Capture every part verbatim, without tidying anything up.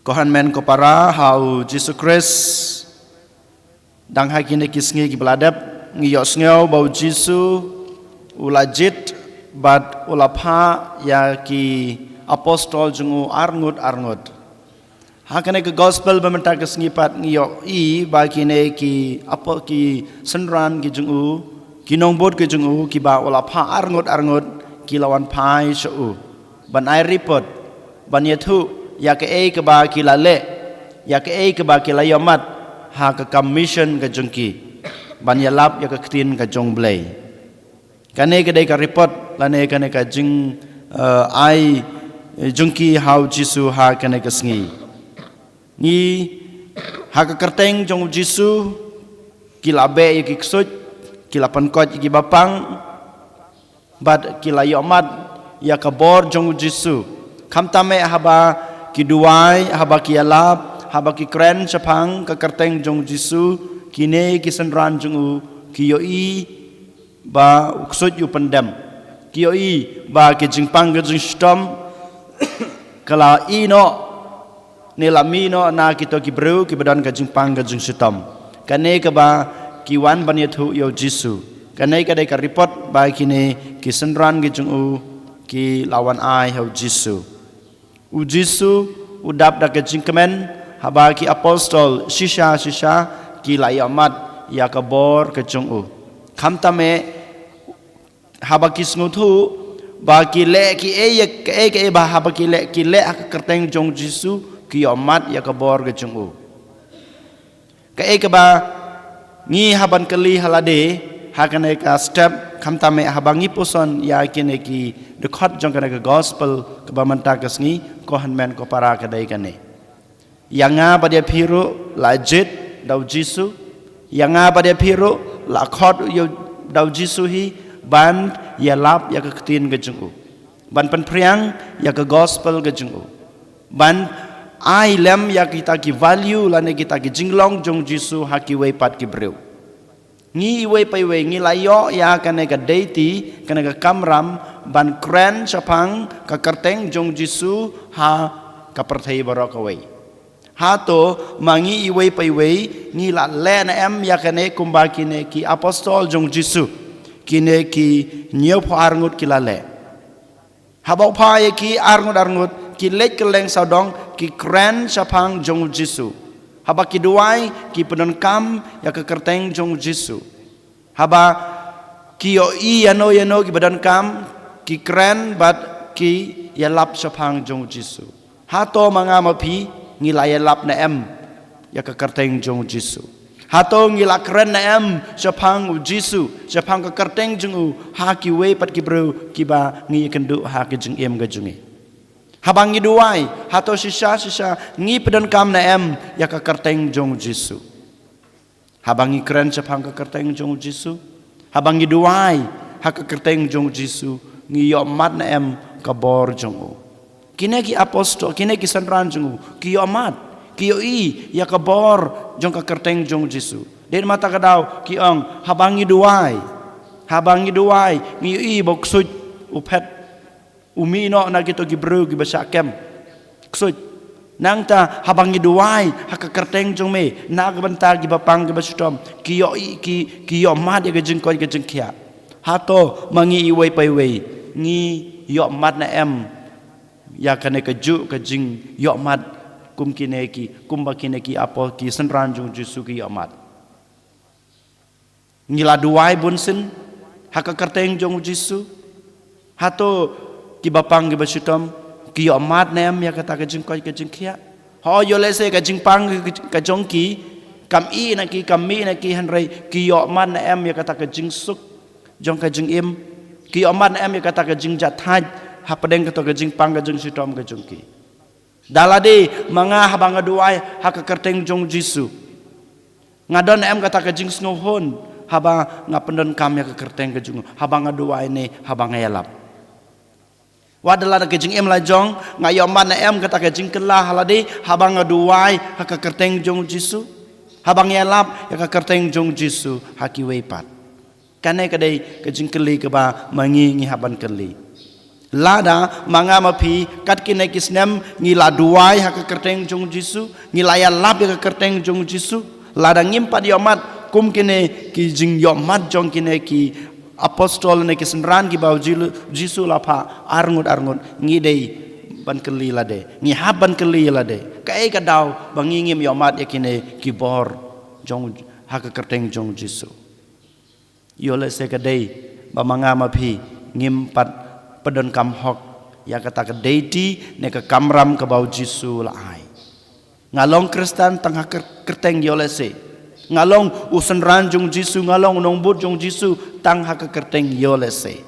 Ko hynmen ko para ha u Jisu Khrist, dang ha kine ki sngi kiba la dep, ngi ïohsngew ba u Jisu u la jied bad u la phah ïa ki apostol jong u arngut arngut. Ha kane ka gospel ba mynta ka sngi pat ngi ïohi ba kine ki apo-, ki synran ki jong u, ki nongbud ki jong u, kiba u la phah arngut arngut, ki la wan phai sha u ban ai report, ban ïathuh ïa kaei kaba ki la leh, ïa kaei kaba ki la ïohmad ha ka kam mission ka jong ki, ban ïalap ïa ka ktien ka jong U Blei. Kane ka dei ka report lane kane ka jing, eh, ai, eh, jong ki ha u Jisu ha kane ka sngi. Ngi, ha ka kyrteng jong u Jisu, ki la beh ïa ki ksuid, ki la pynkoit ïa ki bapang, bad ki la ïohmad ïa ka bor jong u Jisu. Khamtam eh haba ki duwai, haba ki ïalap, haba ki kren shaphang ka kyrteng jong u Jisu, kine ki synran jong u, ki ïohi ba u ksuid u pyndem. Ki ïohi ba ki jingpang ka jingshitom ka la ïeh noh, ne la mih noh na kito ki briew kiba don ka jingpang ka jingshitom. Kane kaba ki wan ban ïathuh ïa u Jisu. Kane ka dei ka report ba kine ki synran ki jong u ki la wan ai ha u Jisu. U Jisu u dap da ka jingkmen haba ki apostol shisha shisha ki la ïohmad ïa ka bor ka jong u. Khamtam eh haba ki sngewthuh ba ki leh kiei kaei kaei ba haba ki leh, ki leh ha ka kyrteng jong u Jisu, ki ïohmad ïa ka bor ka jong u. Kaei kaba ngi hap ban kylli ha lade ha kane ka step, khamtam eh haba ngi puson ïa kine ki dkhot jong kane ka gospel kaba mynta ka sngi, ko hynmen ko para, ka dei kane: Ïa nga bad ïa phi ruh la jied da u Jisu. Ïa nga bad ïa phi ruh la khot ïa u, da u Jisu hi ban ïalap ïa ka ktien ka jong u, ban pynphriang ïa ka gospel ka jong u, ban ai lem ïa kita ki value lane kita ki jinglong jong u Jisu ha kiwei pat ki briew. Ngi iwei pa iwei ngi la ïoh ïa kane ka duty, kane ka kamram ban kren shaphang ka kyrteng jong u Jisu ha ka pyrthei baroh kawei. Hato ma ngi iwei pa iwei ngi la leh ne em ïa kane kumba kine ki apostol jong u Jisu, kine ki hynñiewphew ar ngut ki la leh? Haba u phah ïa ki arngut arngut, ki leit kylleng sawdong, ki kren shaphang jong u Jisu. Haba ki duwai, ki pyndonkam ïa ka kyrteng jong u Jisu. Haba ki ïohi ïano ïano kiba donkam, ki kren bad ki ïalap shaphang jong u Jisu. Hato ma nga ma phi ngi la ïalap ne em ïa ka kyrteng jong u Jisu? Hato ngi la kren ne em shaphang u Jisu, shaphang ka kyrteng jong u, ha kiwei pat ki briew kiba ngi ïakynduh ha ka jingim ka jong ngi? Haba ngi duwai, hato shisha shisha ngi pyndonkam ne em ïa ka kyrteng jong u Jisu? Haba ngi kren shaphang ka kyrteng jong u Jisu, haba ngi duwai ha ka kyrteng jong u Jisu, ngi ïohmad ne em ka bor jong u? Kine ki apostol, kine ki synran jong u, ki ïohmad, ki ïohi ïa ka bor jong ka kyrteng jong u Jisu. Dei namar kata ka daw ki ong, haba ngi duwai, haba ngi duwai, ngi ïohi ba u ksuid u phet, u mih noh na kito ki briew kiba shah kem. Ksuid. Nangta haba ngi duwai ha ka kyrteng jong me na ka bynta ki bapang kiba shitom, ki ïohi, ki, ki ïohmad ïa ka jingkoit ka jingkhiah. Hato ma ngi iwei pa iwei ngi ïohmad ne em ïa kane kajuh ka jingïohmad kum kine ki, kumba kine ki apo-, ki synran jong u Jisu ki ïohmad? Ngi la duwai bunsien ha ka kyrteng jong u Jisu? Hato ki bapang kiba shitom ki ïohmad ne em ïa kata ka jingkoit ka jingkhiah? Hooid, ïoh lehse ka jingpang ka, ka jong ki kam ïeh na ki, kam mih na ki, hynrei ki ïohmad ne em ïa kata ka jingsuk jong ka jingim? Ki ïohmad ne em ïa kata ka jingjahthait hapdeng kato ka jingpang ka jingshitom ka jong ki? Da lade ma nga haba nga duwai ha ka kyrteng jong u Jisu, nga don ne em kata ka jingsngewhun haba nga pyndonkam ïa ka kyrteng ka jong u, haba nga duwai ne haba nga ïalap? Wat da lade ka jingim la jong, nga ïohmad ne em kata ka jingkylla ha lade haba nga duwai ha ka kyrteng jong u Jisu, haba nga ïalap ïa ka kyrteng jong u Jisu ha kiwei pat? Kane ka dei ka jingkylli kaba ma ngi ngi hap ban kylli. Lada ma nga ma phi kat kine ki snem ngi la duwai ha ka kyrteng jong Jisu, ngi la ïalap ïa ka kyrteng jong Jisu, lada ngim pat ïohmad kum kine ki jingïohmad jong kine ki apostol ne ki synran kiba u Jisu la phah arngut arngut, ngi dei ban kylli lade, ngi hap ban kylli lade, kaei ka daw ba ngi ngim ïohmad ïa kine ki bor jong, ha ka kyrteng jong Jisu. Ïoh lehse ka dei ba ma nga ma phi ngim pat pyndonkam hok ïa kata ka deiti ne ka kamram kaba u Jisu la ai. Nga long Khristan tang ha kyr-, kyrteng, ïoh lehse. Nga long u synran jong u Jisu, nga long u nongbud jong u Jisu tang ha ka kyrteng, ïoh lehse.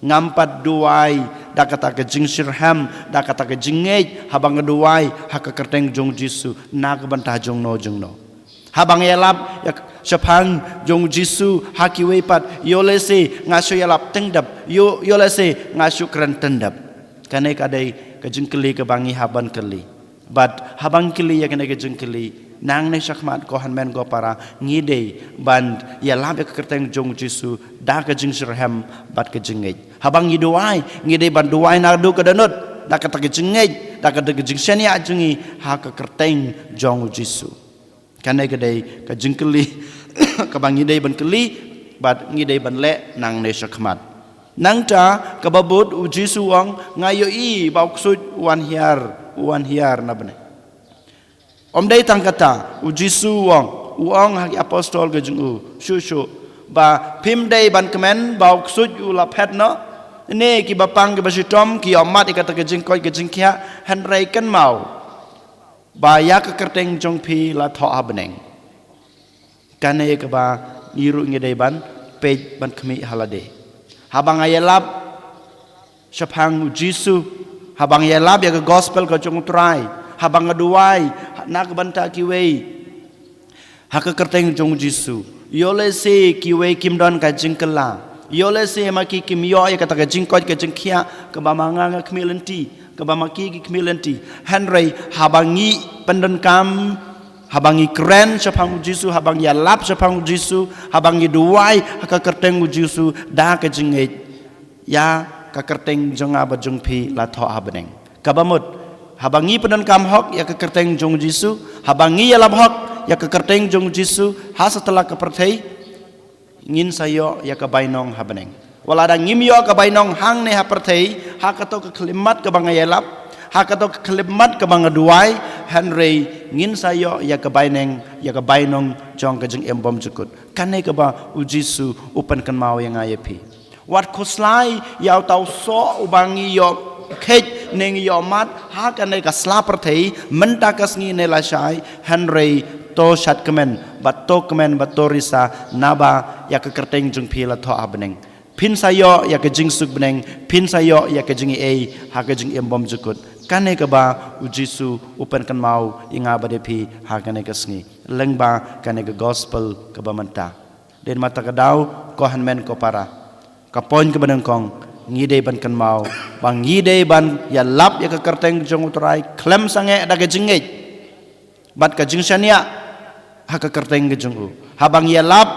Ngam pat duwai da kata ka jingshitrhem, da kata ka jingngeit, haba nga duwai ha ka kyrteng jong u Jisu, na ka bynta jongno jongno. Haba nga ïalap ïa k-, shaphang jong u Jisu ha kiwei pat, ïoh lehse nga shu ïalap tyngdep, ïoh, ïoh lehse nga shu kren tyngdep. Kane ka dei ka jingkylli kaba ngi hap ban kylli. Bad haba ngi kylli ïa kane ka jingkylli, nangne shakhmat, ko hynmen ko para, ngi dei ban ïalap ïa ka kyrteng jong u Jisu da ka jingshitrhem bad ka jingngeit. Haba ngi duwai, ngi dei ban duwai naduh ka dohnud, da kata ka jingngeit, da kata ka jingshaniah jong ngi ha ka kyrteng jong u Jisu. Kane ka dei ka jingkylli kaba ngi dei ban kylli bad ngi dei ban leh nangne shakhmat. Nangta kaba bud, u Jisu u ong, nga ïohi ba u ksuid u wan hiar, u wan hiar na bneng. Ym dei tang kata, u Jisu u ong, u ong ha ki apostol ka jong u, shuh shuh, ba phim dei ban kmen ba u ksuid u la phet noh. Ne kiba pang kiba shitom ki ïohmad ïa kata ka jingkoit ka jingkhiah, hynrei kynmaw ba ïa ka kyrteng jong phi la thoh ha bneng. Kane kaba ngi ruh ngi dei ban peit ban khmih ha lade. Haba nga ïalap shaphang u Jisu, haba nga ïalap ïa ka gospel ka jong u Trai, haba nga duwai na ka bynta kiwei ha ka kyrteng jong u Jisu, ïoh lehse kiwei kim don ka jingkylla, ïoh lehse ma ki kim ïoh ïa kata ka jingkoit ka jingkhiah kaba ma nga nga khmih lynti, kaba ma ki ki khmih lynti. Hynrei haba ngi pyndonkam, haba ngi kren shaphang u Jisu, haba ngi ïalap shaphang u Jisu, haba ngi duwai ha ka kyrteng u Jisu da ka jingngeit, ïa ka kyrteng jong nga bad jong phi la thoh ha bneng. Kaba mut, haba ngi pyndonkam hok ïa ka kyrteng jong u Jisu, haba ngi ïalap hok ïa ka kyrteng jong u Jisu ha satlak ka pyrthei, ngin sa ïoh ïa ka bainong ha bneng. Wat lada ngim ïoh ka bainong hangne ha pyrthei ha kato ka khyllipmat kaba nga ïalap, ha kato ka khyllipmat kaba nga duwai, hynrei ngin sa ïoh ïa ka baineng, ïa ka bainong jong ka jingim bymjukut. Kane kaba u Jisu u pynkynmaw ïa nga ïa phi. Wat khuslai ïa uta u soh uba ngi ïoh kheit ne ngi ïohmad ha kane ka sla pyrthei mynta ka sngi ne lashai, hynrei to shad kmen bad to kmen bad to risa, naba ïa ka kyrteng jong phi la thoh ha bneng. Phin sa ïoh ïa ka jingsuk bneng, phin sa ïoh ïa ka jingaiei ha ka jingim bymjukut. Kane kaba u Jisu u pynkynmaw ïa nga bad ïa phi ha kane ka sngi lyngba kane ka gospel kaba mynta. Dei namar kata ka daw, ko hynmen ko para, ka point kaba nyngkong, ngi dei ban kynmaw ba ngi dei ban ïalap ïa ka kyrteng jong u Trai khlem sangeh da ka jingngeit bad ka jingshaniah ha ka kyrteng ka jong u. Haba ngi ïalap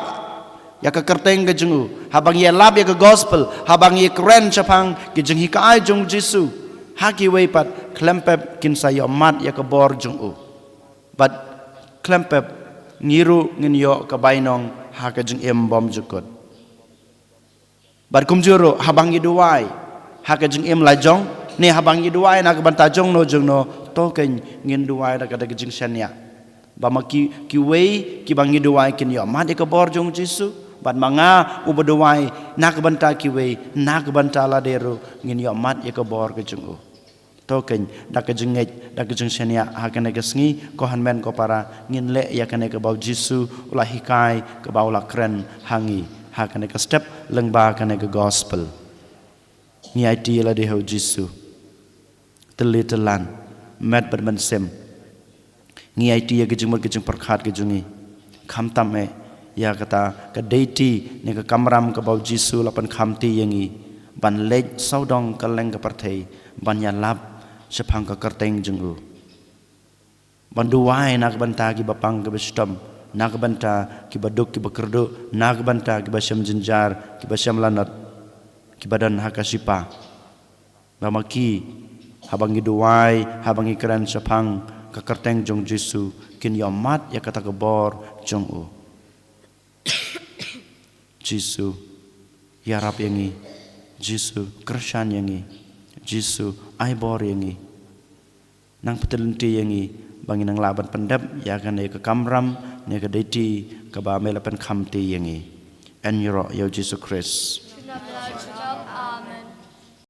ïa ka kyrteng ka jong u, haba ngi ïalap ïa ka gospel, haba ngi kren shaphang ki jinghikai jong u Jisu ha kiwei pat, khlem pep kin sa ïohmad ïa ka bor jong u. Bad khlem pep ngi ruh ngin ïoh ka bainong ha ka jingim bymjukut. Bad kumjuh ruh haba ngi duwai ha ka jingim la jong, ne haba ngi duwai na ka bynta jongno jongno, to kein ngin duwai da ka, da ka jingshaniah ba ma ki, kiwei kiba ngi duwai kin ïohmad ïa ka bor jong u Jisu, bad ma nga uba duwai na ka bynta kiwei, na ka bynta lade ruh ngin ïohmad ïa ka bor ka jong u. To kein, da ka jingngeit, da ka jingshaniah ha kane ka sngi, ko hynmen ko para, ngin leh ïa kane kaba u Jisu u la hikai, kaba u la kren ha ngi ha kane ka step lyngba kane ka gospel. Ngi aiti ïa lade ha u Jisu, tylli tyllan, met bad mynsiem. Ngi aiti ïa ka jingmut ka jingpyrkhat ka jong ngi, khamtam eh ïa kata ka deiti ne ka kamram kaba u Jisu la pynkhamti ïa ngi, ban leit sawdong kylleng ka pyrthei ban ïalap shaphang ka kyrteng jong u, ban duwai na ka bynta kiba pang kiba shitom, na ka bynta kiba duk kiba kyrduh, na ka bynta kiba shem jynjar, kiba shem lanot, kiba don ha ka shipa. Ba ma ki, haba ngi duwai, haba ngi kren shaphang ka kyrteng jong Jisu, kin ïohmad ïa kata ka bor jong u. Jisu, ïarap ïa ngi. Jisu, kyrshan ïa ngi. Jisu, ai bor ïa ngi. Nang pyllun lynti ïa ngi, ba ngi nang lah ban pyndep ïa kane ka kamram, ne ka duty, kaba me la pynkham te ïa ngi. Yn ïaroh ïa u Jisu Khrist.